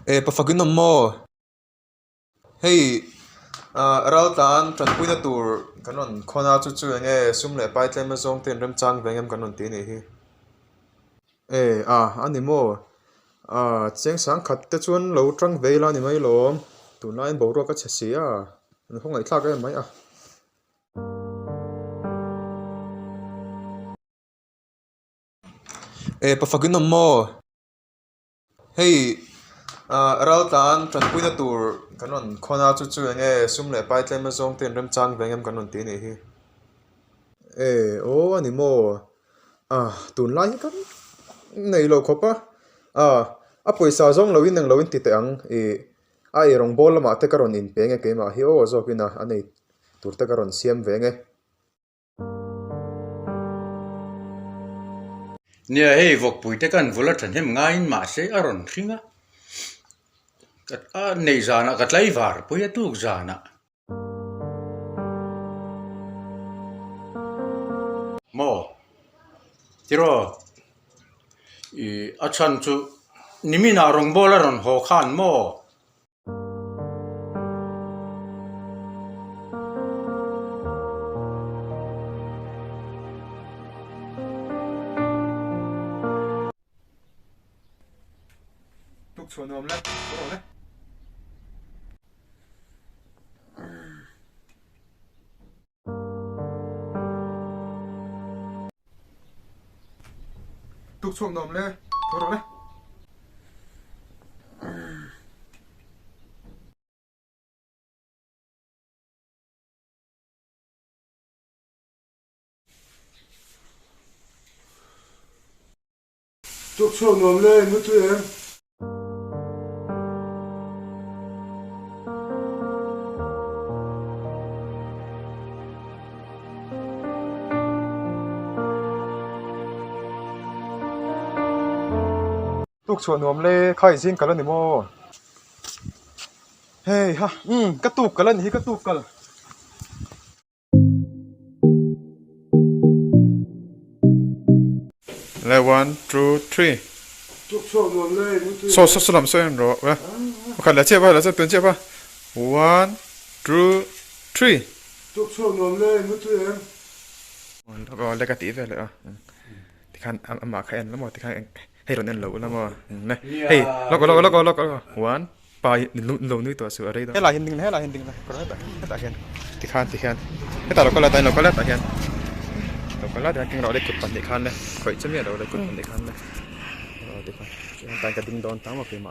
E pa fak in awm maw? Hei raltlan tanpuina tur kan rawn khawn a chu chu enge sum leh pai tlem azawng te in remchang ve ngem kan rawn ti a nih hi. E a a ni maw? Chiang sang khat te chuan lo tang ve ila a ni mai lawm. Tunlaiin boruak a chhe si a, an khawngaih thlak em mai a. E pa fak in awm maw? Hei raltlan tanpuina tur kan rawn khawn a chu chu enge sum leh pai tlem azawng te in remchang ve ngem kan rawn ti a nih hi. E aw a ni maw? Ah tunlai hi kan nei lo khawp a, ah a pawisa zawng loin englo in ti teh ang ih a eirawng bawl lamah te ka rawn inpe nge keimah hi aw zawkin a a nei tur te ka rawn siam ve nge. Nia hei vawkpui te khan vul a thahnem ngaiin mahse a rawn hring a, a neih zanah ka tlaivar pui a tuk zanah. Maw tiraw ih a chhan chu niminah rawngbâwl a rawn haw khan maw. Tuk chhuah nuam le, ka rawh le. Tuk chhuak nuam le, tho rawh le. Tuk chhuak nuam le, i mutui em? Tuk chhuah nuam le, khai zing kal a ni maw? Hei ha, umm ka tuk kal a ni hi ka tuk kal. Le one two three saw saw saw lam saw en rawh ve pakhat leh chiah va leh chiah tun chiah va one two three aw le ka tih vel leh a tikhan amah kha en la maw tikhan hei rawn en lo ula maw le hei lawk lawk lawk lawk one Pa hi lo nui tawh suh a rei dawn. Helai hian ding la, helai hian ding la, kawr hetah hetah hian tikhan tikhian hetah lo kal la tah hian lo kal la tah hian lo kal la tikhan keng rawh le kut pahnih khan le khawih che miah lo le kut pahnih khan le aw tikhan tikhan tah hian ka ding dawn ta maw keimah.